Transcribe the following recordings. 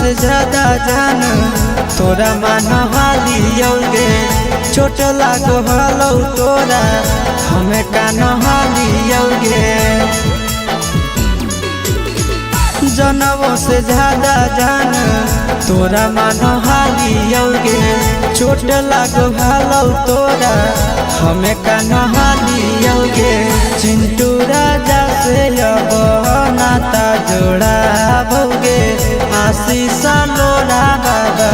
से ज्यादा जान तोरा मान हालियोगे, चोट लागो हलो तोरा हमें कान हालियोगे। जनवों से ज्यादा जान तोरा मान हालियोगे, चोट लागो हलो तोरा हमें कान हालियोगे। चिंटू राजा से अब नाता जोड़ा भोगे, आशीष लोड़ा बाबा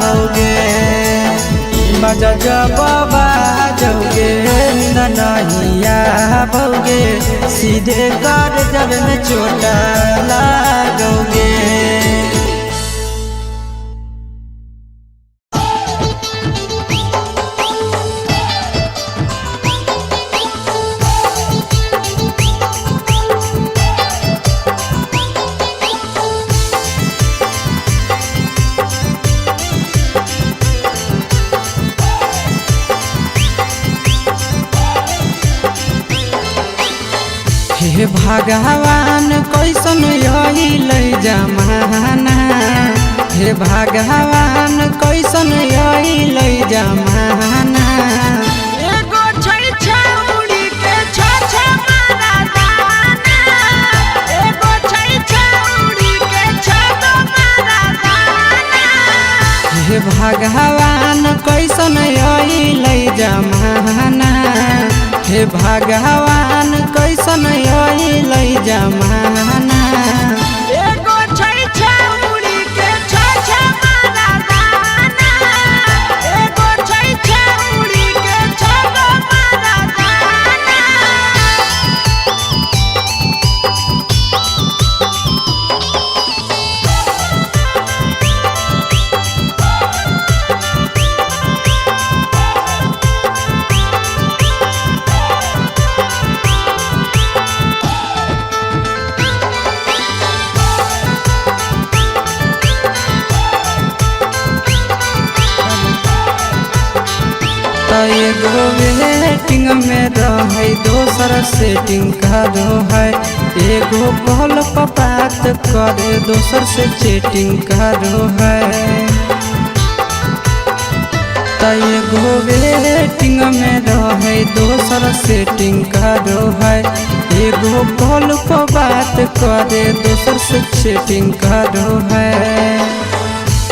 भोगे। बजा जब बाजोगे नैया भोगे, सीधे कर जब में चोटा लागोगे। हे भगवान कैसन अइलै जमाना, हे भगवान कैसन अइलै जमाना। एगो छै छौड़ी के छ छ मारा दाना, एगो छै छौड़ी के छ गो मारा दाना। हे भगवान कैसन अइलै जमाना, हे भगवान कैसन अइलै जमाना। एगो छै छौड़ी के छ छ मारा दाना, एगो छै छौड़ी के छ गो मारा दाना। एगो वेटिंग में रहे दोसर सेटिंग करो है, एगो कॉल पर बात करे दोसर से चैटिंग करो है। एगो वेटिंग में रहे दोसर सेटिंग करो है, एगो कॉल पर बात करे दोसर से चैटिंग करो है।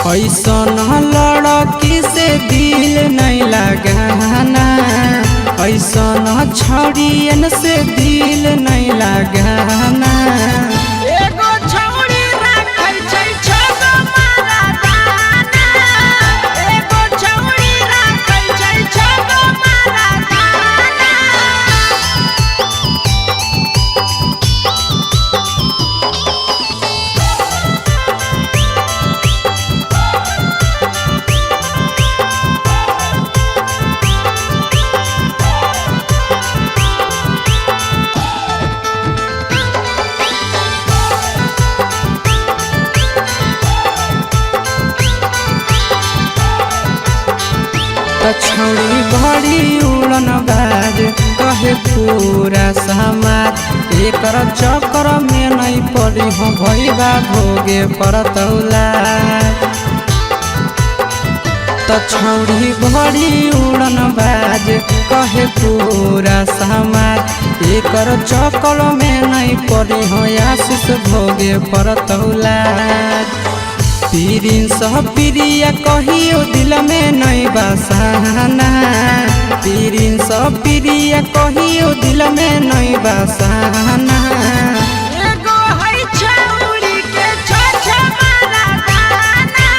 ऐसन लड़की से दिल नहीं लगाना, ऐसन छौड़ियन से दिल नहीं लगाना। एगो छौड़ी राखै छै छ गो मारा दाना, एगो छौड़ी राखै छै छ गो मारा दाना। छौड़ी बड़ी उड़न बाज कहे पूरा समाज, एकर चक्कर में नहीं पड़ी हो भैबा भोगे परतौला। छौड़ी बड़ी उड़न बाज कहे पूरा समाज, एकर चक्कर में नहीं पड़ी हो आशीष भोगे परतौला। पीरिन सब प्रिया कहियो दिल में नहीं बसाना, पीरिन सब प्रिया कहियो दिल में नहीं बसाना। एगो है छौड़ी के छ छ मारा दाना,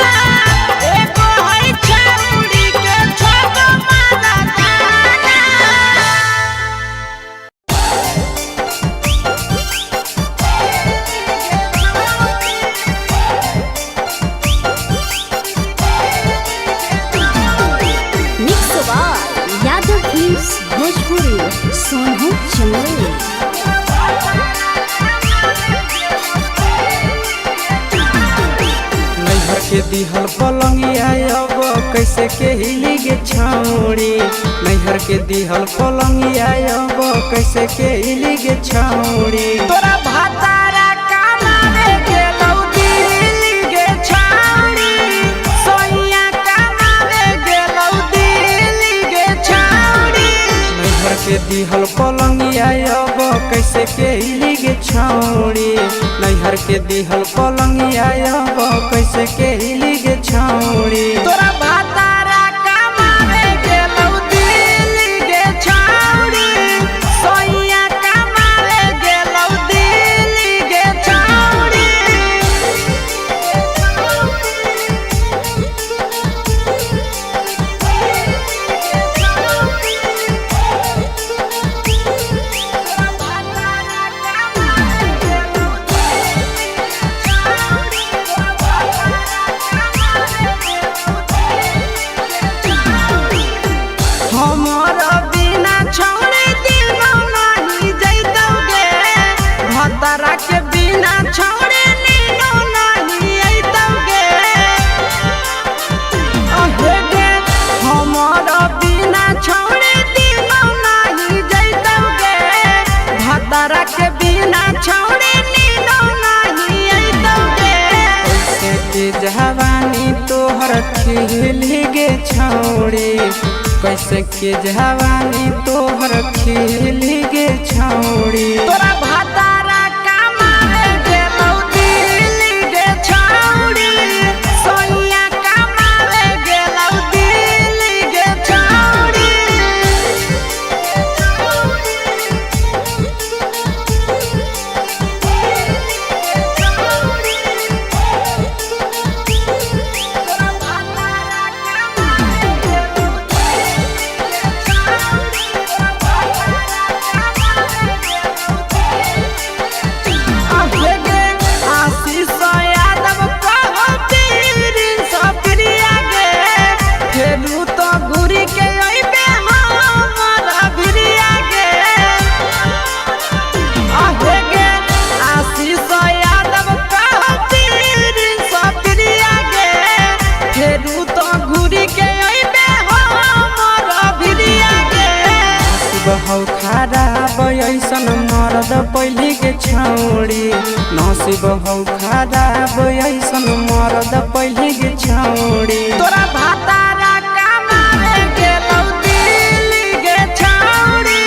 एगो है छौड़ी के छ गो मारा दाना। Mix by Yadav films Bhojpuri Sonu Chamoli. नैहर के दिहल पलंगिया अब कैसे के हिली गे छौड़ी, नैहर के दिहल पलंगिया अब कैसे के हिली गे छौड़ी। तोरा भातारा कामावे गेलौ दिल्ली गे कैसे के हिली गे छौड़ी। नैहर के दिहल पलंगिया अब कैसे के हिली गे छौड़ी। तोरा भातारा कमावे गेलौ दिल्ली गे छौड़ी, सोइया कमावे गेलौ दिल्ली गे छौड़ी। हमर बिना छौड़ी दिनौ नाही जैतौ गे, भतरा के बिना छौड़ी नीनौ नाही अइतौ गे। अहे गे हमर बिना छौड़ी दिनौ नाही जैतौ गे, भतरा के बिना छौड़ी नीनौ नाही अइतौ गे। कैसे के जवानी तोहर खिली गे छौड़ी, कैसे के जवानी तोहर खिली गे छौड़ी। तोरा भातारा कमावे गेलौ दिल्ली गे छौड़ी, सोइया कमावे गेलौ दिल्ली गे छौड़ी। अहे गे आशीष यादव कहो प्रिंस प्रिया गे, फेरू तो घुरी के अइबे हमर भिरिया गे। अहे गे आशीष यादव कहो प्रिंस प्रिया गे, फेरू तो घुरी के अइबे हमर भिरिया गे। नसीब हौ खराब ऐसन मरद पहली के छौड़ी, नसीब हौ खराब ऐसन मरद पहली के छौड़ी। तोरा भातारा कमावे गेलौ दिल्ली गे छौड़ी,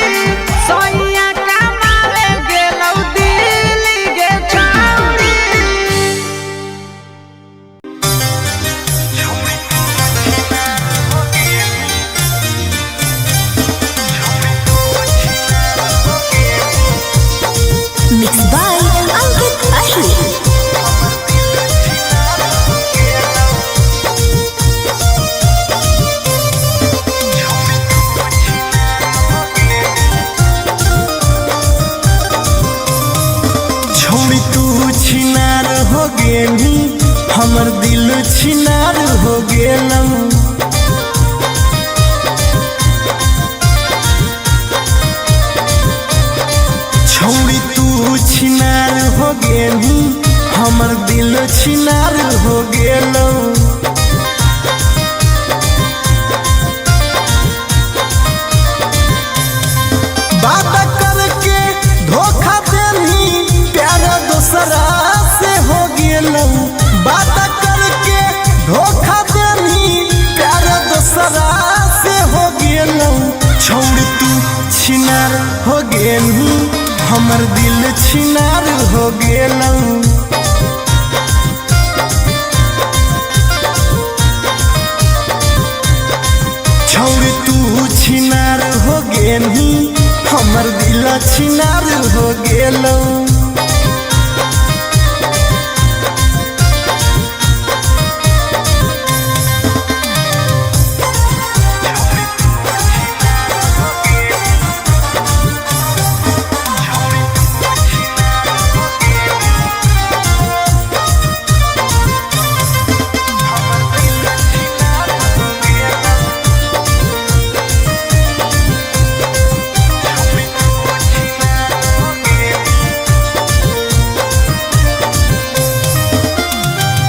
सोइया कमावे गेलौ दिल्ली गे छौड़ी। Mix by Ankit Ahir. छोड़ी तू छिनार हो गेली, हमर दिल छिनार हो गेलौ। छोड़ी तू छिनार हो गेली, हमर दिल छिनार हो गेलौ। बात करके धोखा देनी, प्यार दोसरा से हो गेलौ। बात करके धोखा देनी, प्यार दोसरा से हो गेलौ। छोड़ तू छिनार हो गेली, हमर दिल छिनार हो गेलौ। छोड़ तू छिनार हो गेली, हमर दिल छिनार हो गेलौ।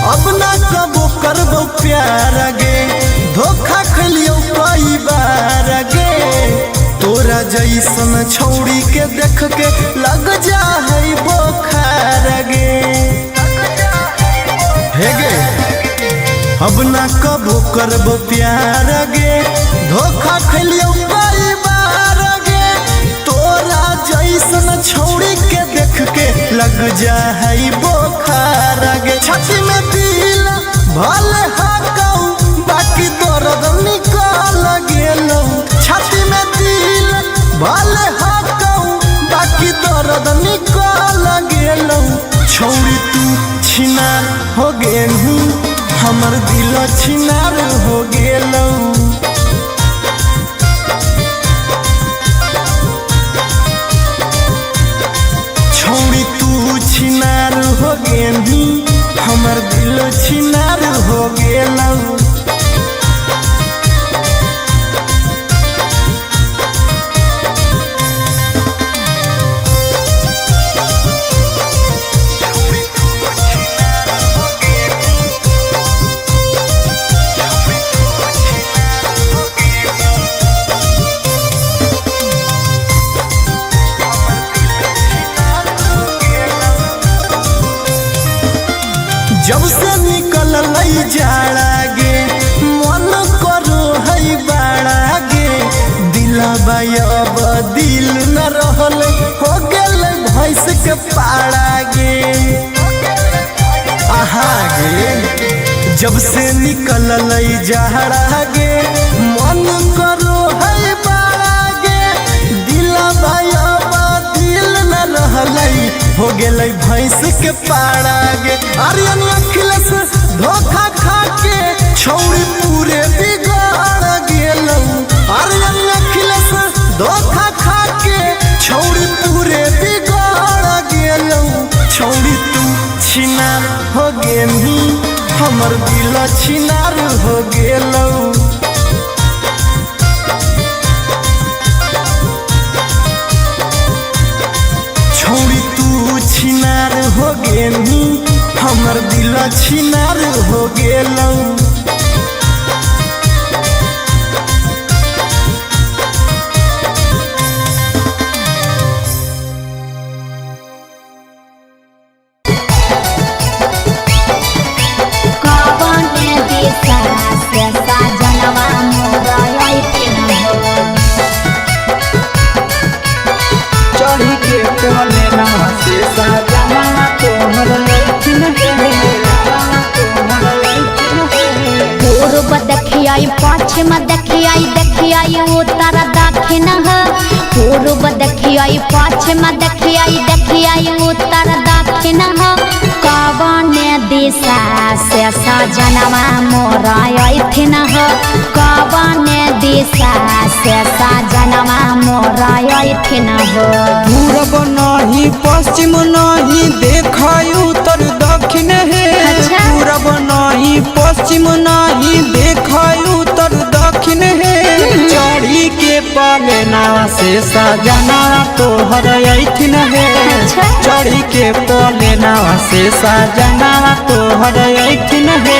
अब ना कबो करबो प्यार गे, धोखा खलियो कई बार गे। तोरा जैसन छौड़ी के देख के लग जा है बोखार गे। हे गे अब ना कबो करबो प्यार गे, धोखा खलियो कई बार गे। तोरा जैसन छौड़ी लग जा है बोखार गे। छाती में दिल भले हकौ बाकी दर्द निकल गेलौ। छाती में दिल भले हकौ बाकी दर्द निकल गेलौ। छौड़ी तू छिनार हो गेलही हमर दिल छिनार हो गेलौ। छौड़ी तू छिनार हो गेलही हमर दिल छिनार हो गेलौ। जब से निकल जाड़ा गे मन करो है बाड़ा गे। दिलबा अब दिल न रहल हो गेल भैंस के पाड़ा गे। आहा गे जब से निकल जाड़ा गे मन करो है बाड़ा गे। दिलबा अब दिल न रहल हो गेल भैंस के पाड़ा गे। आर्यन अखिलेश धोखा खा के छौड़ी पूरे बिगाड़ गेलौ। आर्यन अखिलेश धोखा खा के छौड़ी पूरे बिगाड़ गेलौ। छौड़ी तू छिनार हो गेलही हमर दिल छिनार हो गेलौ। छौड़ी तू छिनार हो गेलही हमर दिल छिनार हो गेलौ। चढ़ी के पलेना से सजना तोहर लैथिन हे पूर्व देखियाई पश्चिम देखियाई देखियाई उत्तर दक्षिण ह। पूर्व देखियाई पश्चिम देखियाई देखियाई उत्तर दक्षिण ह। कवन दिशा से सजनवा मोर अइथिन ह। कवन दिशा से सजनवा मोर अइथिन ह। पूरब नहीं पश्चिम नहीं देखई उत्तर दक्षिण हे। अच्छा। पूरब नहीं पश्चिम नहीं देखई उत्तर दक्षिण हे। चढ़ी के पलेना से सजना तोहर अइथिन हे। अच्छा। चढ़ी के पलेना से सजना तोहर अइथिन हे।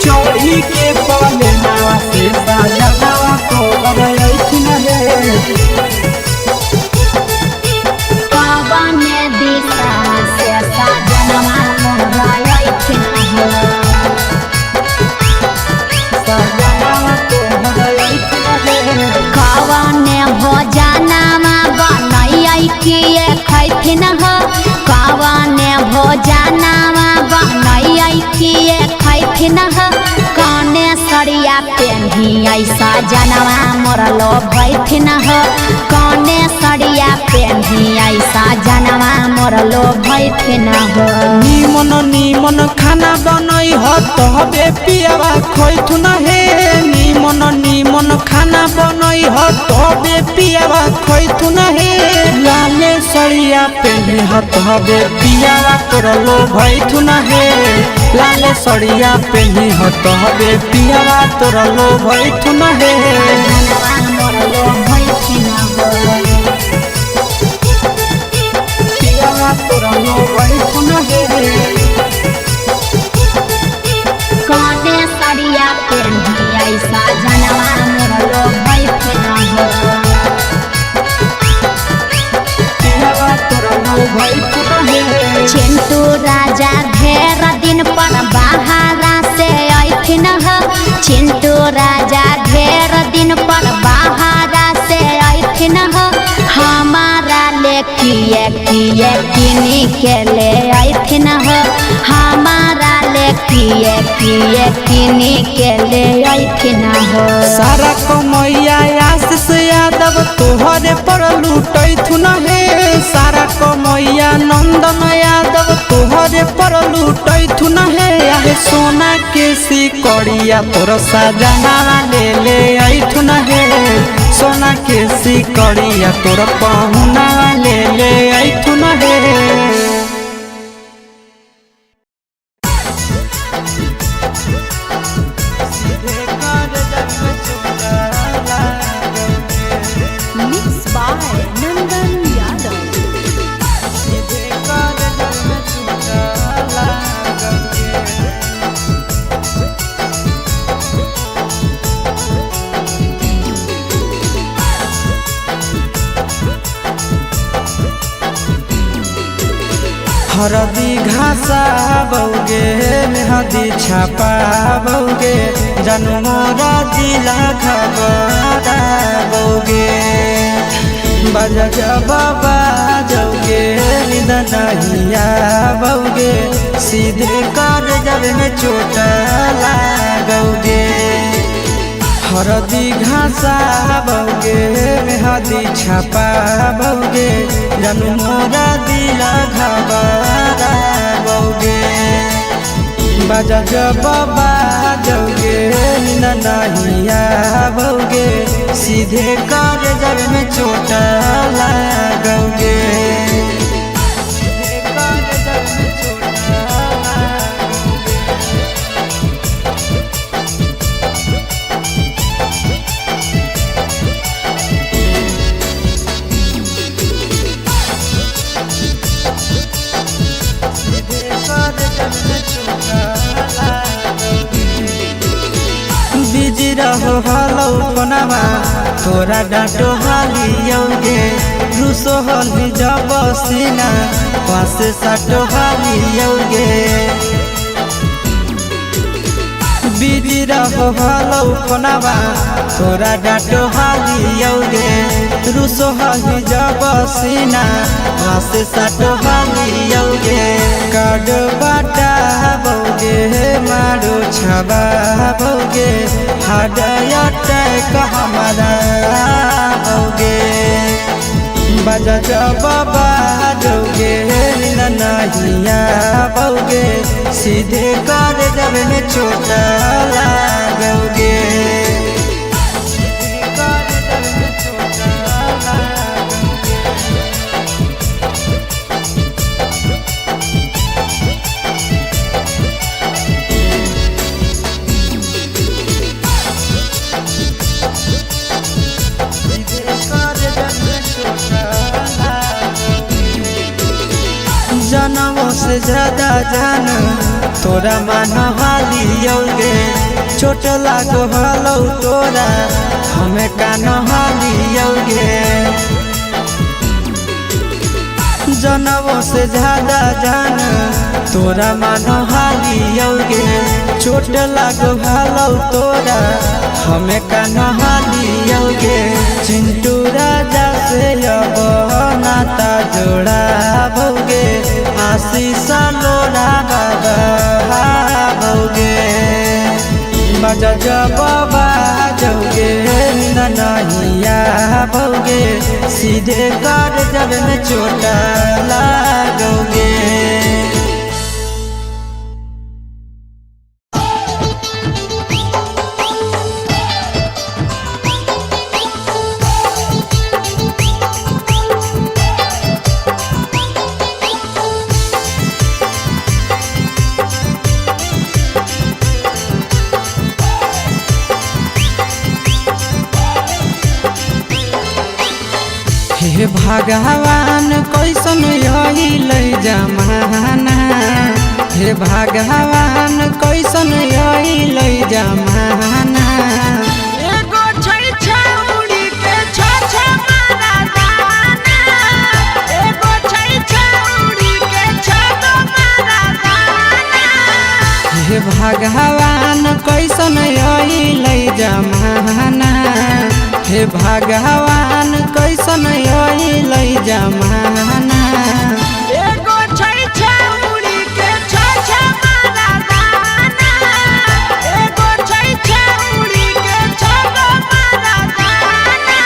चढ़ी के पलेना से सजना तोहर अइथिन हे। कवन दिशा से सजनवा मोर अइथिन ह। कवने भोजनामा बनैयै किए खैथिन ह। कवने भोजनामा बनैयै किए खैथिन ह। कौने सड़िया पेन्हियै सजनवा मोर लोभैथिन ह। कौने सड़िया पेन्हियै सजनवा मोर लोभैथिन ह। नीमन नीमन खाना बनई ह तबे पियावा खैथुन हे। नीमन नीमन खाना बनई ह तबे पियावा खैथुन हे। लाले सड़िया पेन्हे ह तबे पियावा तोर लोभैथुन हे। लाले सड़िया पेन्हे ह तबे पियावा तोर लोभैथुन हे। सजनवा मोर लोभैथिन ह। पियावा तोर लोभैथुन हे। कौने सड़िया पेन्हियै सजनवा मोर लोभैथिन ह। पियावा तोर लोभैथुन हे। चिंटू राजा ढेर दिन पर बाहरा से अइथिन ह। चिंटू राजा ढेर दिन पर बाहरा से अइथिन ह। हमारा ले किए किनी के ले अइथिन हो, हमारा ले किए किए किनी के ले अइथिन हो। सारा कमैया आशीष यादव तोहरे पर लूटैथुन हे, सारा कमैया नंदन यादव तोहरे पर लूटैथुन हे। आहे सोना के सिकड़िया तोर सजना ले ले अइथुन हे, सोना के सिकड़िया तोर पहुना ले ले अइथुन हे। Mix by Nandan Yadav. हरदी घासा बौगे मेहदी छापा बौगे जन्मोरा जिला खबरा बौगे बजा बाबा जौगे निद नहिया बौगे सीधे कर जब में चोट लागौगे। हरदी घासा बौगे मेहदी छापा बौगे जन्मोरा दिला घबरा बौगे बजा जब बाजौगे नहिया बौगे सीधे कर जब में चोट लागौगे। सीधे कर जब में चोट लागौगे। बिजी रहो हलो कोनामा तोरा डाँटो हालियौगे रुसो हली जब सीना पास साटो हालियौगे। बिजी रहो हलो कोनामा तोरा डाँटो हालियौगे रुसो हली जब सीना पास साटो हालियौगे। कार्ड बाटा बौगे मारो छबा बौगे हार्ट अटैक हमारा बौगे बजा जब बाजौगे नहिया बौगे सीधे कर जब में चोट लागौगे। सीधे कर जब में चोट लागौगे। जनमों से ज्यादा जान तोरा मान हालियौगे चोट लागो हलौ तोरा हमें कान हालियौगे। जनमों से ज्यादा जान तोरा मान हालियौगे चोट लागो हलौ तोरा हमें कान हालियौगे। चिंटू राजा से अब नाता जोड़ा भौगे आशीष लोड़ा बाबा भौगे बजा जब बाजौगे नहिया भौगे सीधे कर जब में चोट लागौगे। हे भगवान कैसन अइलै जमाना, हे भगवान कैसन अइलै जमाना। एगो छै छौड़ी के छ छ मारा दाना, एगो छै छौड़ी के छ गो मारा दाना। हे भगवान कैसन अइलै जमाना, हे भगवान कैसन अइलै जमाना। एगो छै छौड़ी के छ छ मरदाना, एगो छै छौड़ी के छ गो मरदाना।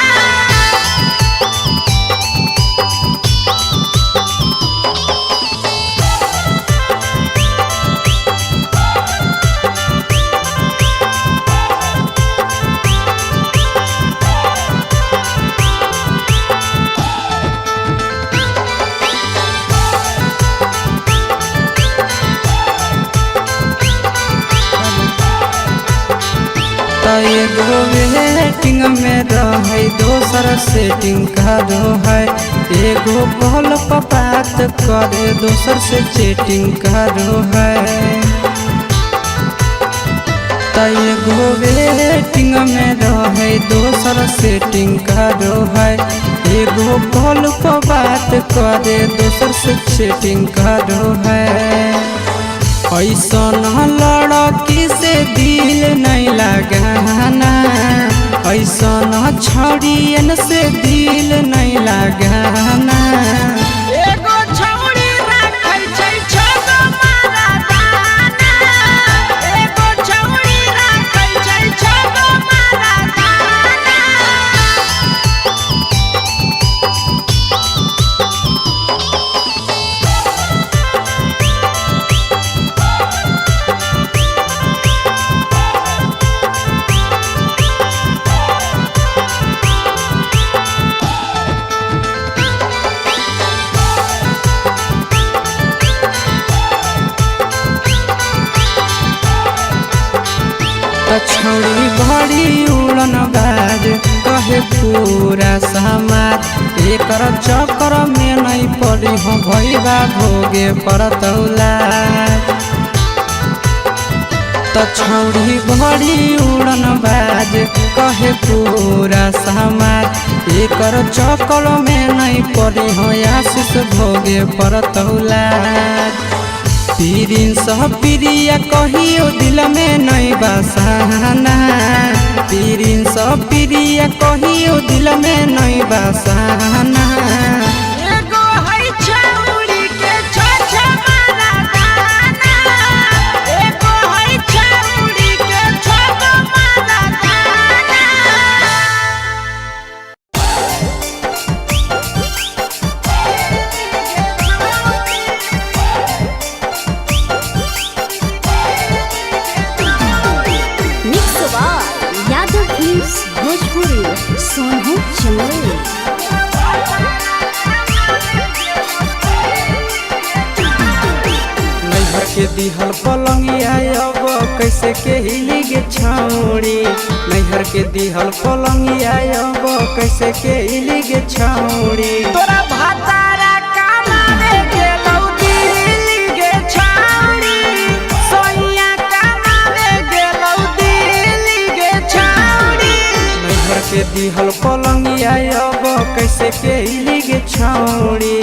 त एगो वेटिंग में रहै दोसर सेटिंग करो है, एगो कॉल पर बात करे दोसर से चैटिंग करो है। त एगो वेटिंग में रहै दोसर सेटिंग करो है, एगो कॉल पर बात करे दोसर से चैटिंग करो है। ऐसन लड़की से दिल नहीं लगाना, ऐसन छड़ियन से दिल नहीं लगाना। एगो छौड़ी राखै छै छ गो मरदाना, एगो छौड़ी राखै छै छ गो मरदाना। त छौड़ी बड़ी उड़न बाज कहे पूरा समाज, एकर चक्कर में नहीं पड़ी हो भैबा भोगे परतौला। त छौड़ी बड़ी उड़न बाज कहे पूरा समाज, एकर चक्कर में नहीं पड़ी हो आशीष भोगे परतौला। पीरिन सब प्रिया कहियो दिल में नहीं बसाना, पीरिन सब प्रिया कहियो दिल में नहीं बसाना। एगो है छौड़ी के छ छ मरदाना, एगो है छौड़ी के छ गो मरदाना। Mix by Yadav films Bhojpuri Sonu Chamoli. नैहर के दिहल पलंगिया अब कैसे के हिली गे छौड़ी, नैहर के दिहल पलंगिया अब कैसे के हिली गे छौड़ी। तोरा भातारा कमावे गेलौ दिल्ली गे छौड़ी, सोनिया कमावे गेलौ दिल्ली गे छौड़ी। नैहर के दिहल पलंगिया अब कैसे के हिली गे छौड़ी,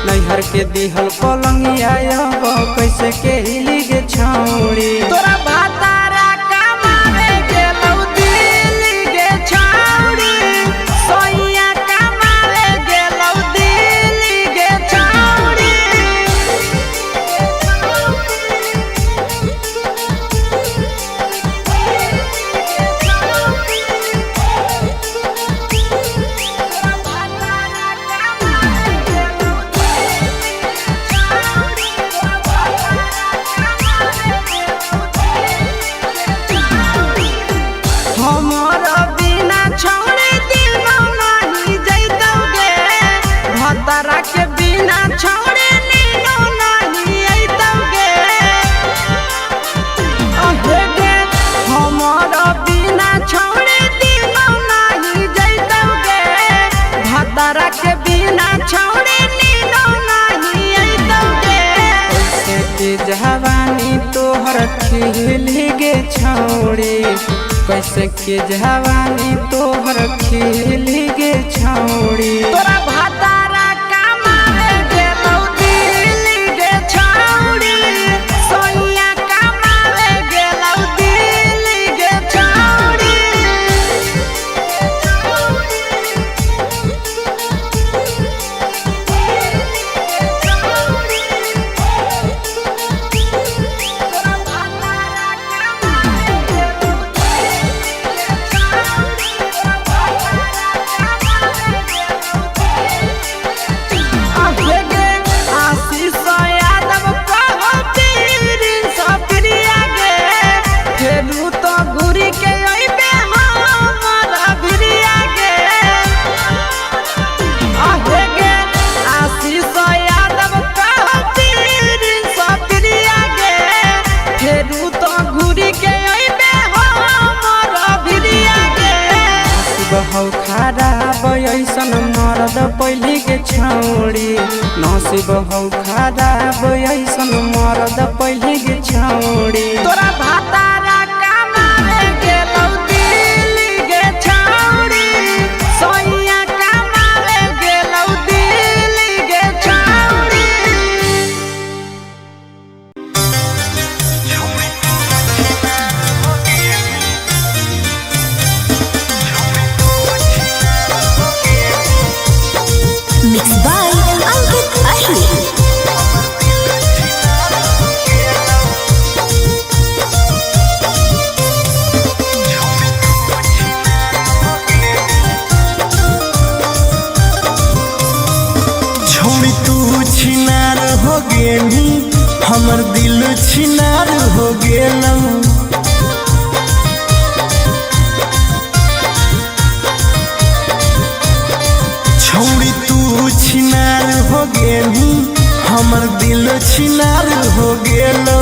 नैहर के दिहल पलंगिया अब कैसे के हिली गे छौड़ी। तोरा भातारा कमावे गेलौ दिल्ली गे छौड़ी, सोनिया कमावे गेलौ दिल्ली गे छौड़ी। हमर बिना छौड़ी दिनो नाही जैतौ गे, भतरा के बिना छौड़ी नीनो नाही अइतौ गे। अहे गे हमर बिना छौड़ी दिनो नाही जैतौ गे, भतरा के बिना छौड़ी नीनो नाही अइतौ गे। कैसे के जवानी तोहर खिली गे छौड़ी, कैसे के जवानी तोहर खिली गे छौड़ी। तोरा भातारा कमावे गेलौ दिल्ली गे छौड़ी, सोनिया कमावे गेलौ दिल्ली गे छौड़ी। पहली के छौड़ी। नसीब हौ खराब ऐसन मरद पहली के छौड़ी। तोरा भातारा कमावे गेलौ दिल्ली गे छौड़ी, सैया कमावे गेलौ दिल्ली गे छौड़ी। Mix by Ankit Ahir. छोड़ी तू छिनार हो गेली, हमर दिल छिनार हो गेलौ। छोड़ी तू छिनार हो गेली, हमर दिल छिनार हो गेलौ।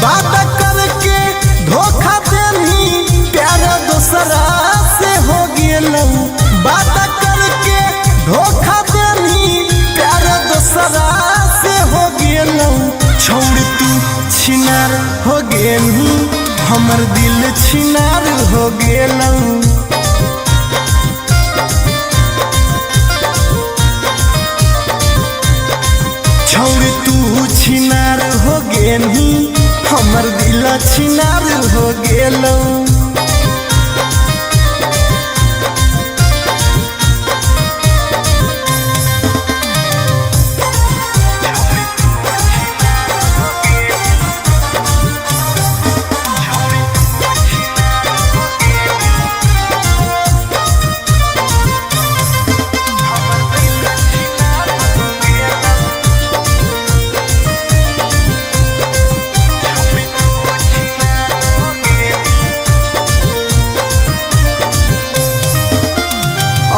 बात करके धोखा देनी, प्यार दोसरा से हो गेलौ। बात करके धोखा देनी, प्यार दोसरा से हो गेलौ। छोड़ तू छिनार हो गेली, हमर दिल छिनार हो गेलौ। छोड़ तू छिनार हो गेली, हमर दिल छिनार हो गेलौ।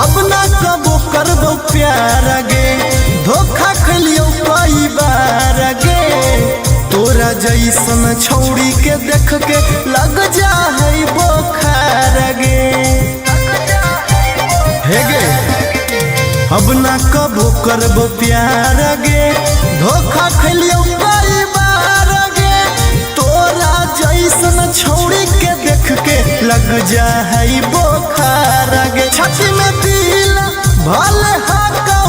अब ना कबो करबो प्यार गे, धोखा खलियो कई बार गे। तोरा जैसन छौड़ी के देख के लग जा है बोखार गे। हे गे, अब ना कबो करबो प्यार गे, धोखा खलियो कई बार गे। तोरा जैसन छौड़ी के देख के लग जा है बोखार गे। छाती में दिल भले हाकौ,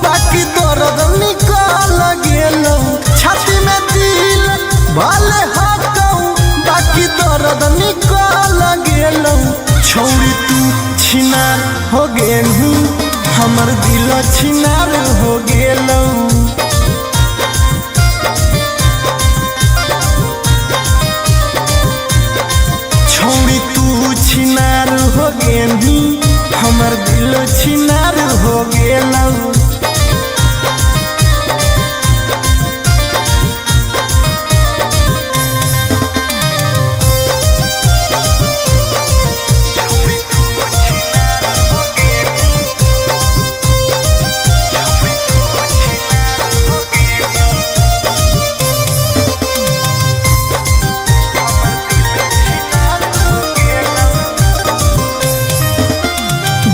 बाकी दर्द निकल गेलौ। छाती में दिल भले हाकौ, बाकी दर्द निकल गेलौ। छौड़ी तू छिनार हो गेलही, हमर दिल छिनार हो गेलौ। छोड़ी तू छिनार हो गेली, हमर दिल छिनार हो गेलौ।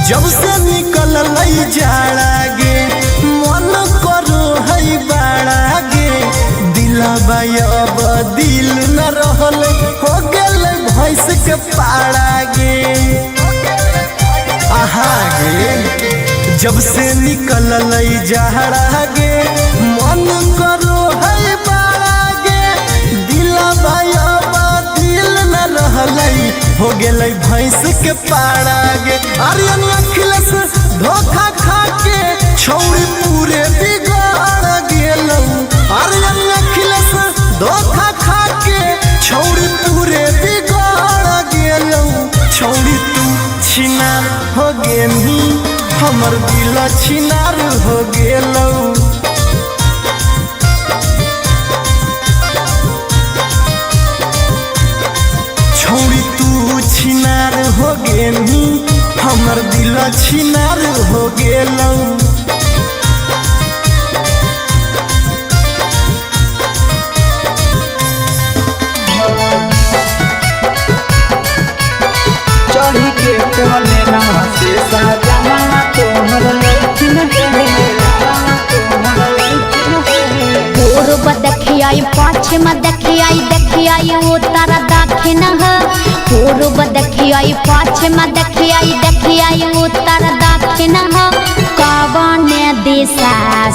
जब से निकल जाड़ा गे, मन करो है बाड़ा गे। दिलबा अब दिल न रहल, हो गेल भैंस के पाड़ा गे। आहा गे, जब से निकल जाड़ा गे, मन करो है बाड़ा गे। दिलबा अब दिल न रहल, हो गेल भैंस के पाड़ा गे। आर्यन अखिलेश धोखा खा के छौड़ी पूरे बिगाड़ गेलौ। आर्यन अखिलेश धोखा खा के छौड़ी पूरे बिगाड़ गेलौ। छौड़ी तू छिनार हो गेलही, हमर दिल छिनार हो गेलौ। छोड़ी तू छिनार हो गेलही, हमर दिल छिनार हो गेलौ। देखियै पश्चिम देखियै देखियै उत्तर दक्षिण हो। पूर्व देखियै पश्चिम देखियै देखियै उत्तर दक्षिण हो। कवने दिशा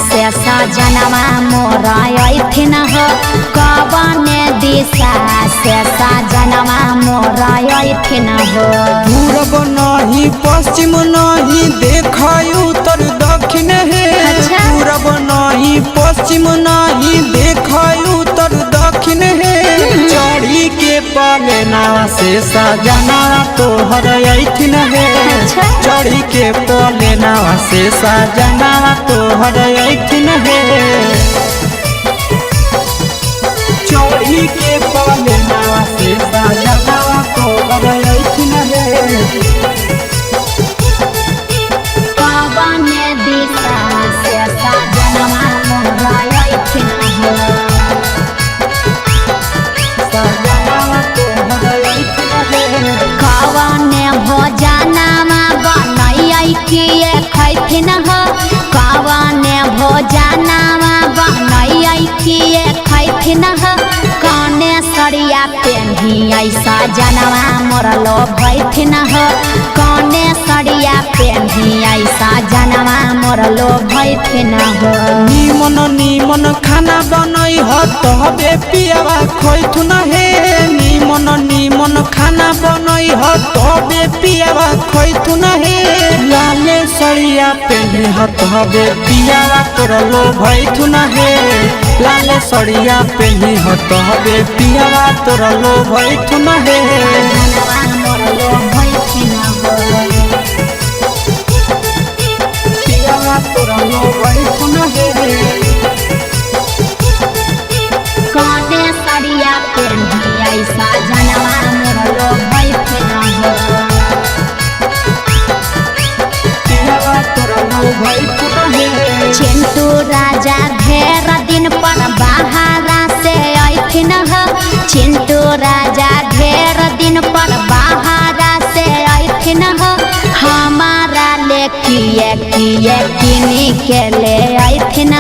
से सजनवा मोर अइथिन हो। कवने दिशा से सजनवा मोर अइथिन हो। पूरब नहीं पश्चिम नहीं देखै उत्तर दक्षिण हे। अच्छा। पूरब नहीं पश्चिम नहीं देखै उत्तर दक्षिण हे। चढ़ी के पलेना से सजना तोहर अइथिन हे। अच्छा। चढ़ी के पलेना से सजना तोहर अइथिन हे। चढ़ी के पलेना से सजना तोहर अइथिन हे। कवने दिशा से सजनवा मोर अइथिन हो। कवने भोजनवा बनैयै किए खैथिन हो। कवने भोजनवा बनैयै किए खैथिन हो। कने सड़िया पेन्हियै सजनवा मोर लोभैथिन हो। कने सड़िया पेन्हियै सजनवा मोर लोभैथिन हो। नीमन नीमन खाना बनै ह तबे पियावा खैथुन हे। नीमन नीमन खाना बनै ह तबे पियावा खैथुन हे। लाले सड़िया पेन्हे ह तबे पियावा तोर लोभैथुन हे। लाले सड़िया पेन्हे ह तबे पियावा तोर लोभैथुन हे। सजनवा मोर लोभैथिन हो। पियावा तोर लोभैथुन हे। कने सड़िया पेन्हियै सजनवा मोर लोभैथिन हो। पियावा तोर लोभैथुन हे। चिंटू राजा ढेर दिन पर बाहरा से अइथिन हो। चिंटू राजा ढेर दिन पर बाहरा से अइथिन हो। हमारा ले किए किए किनी के ले अइथिन।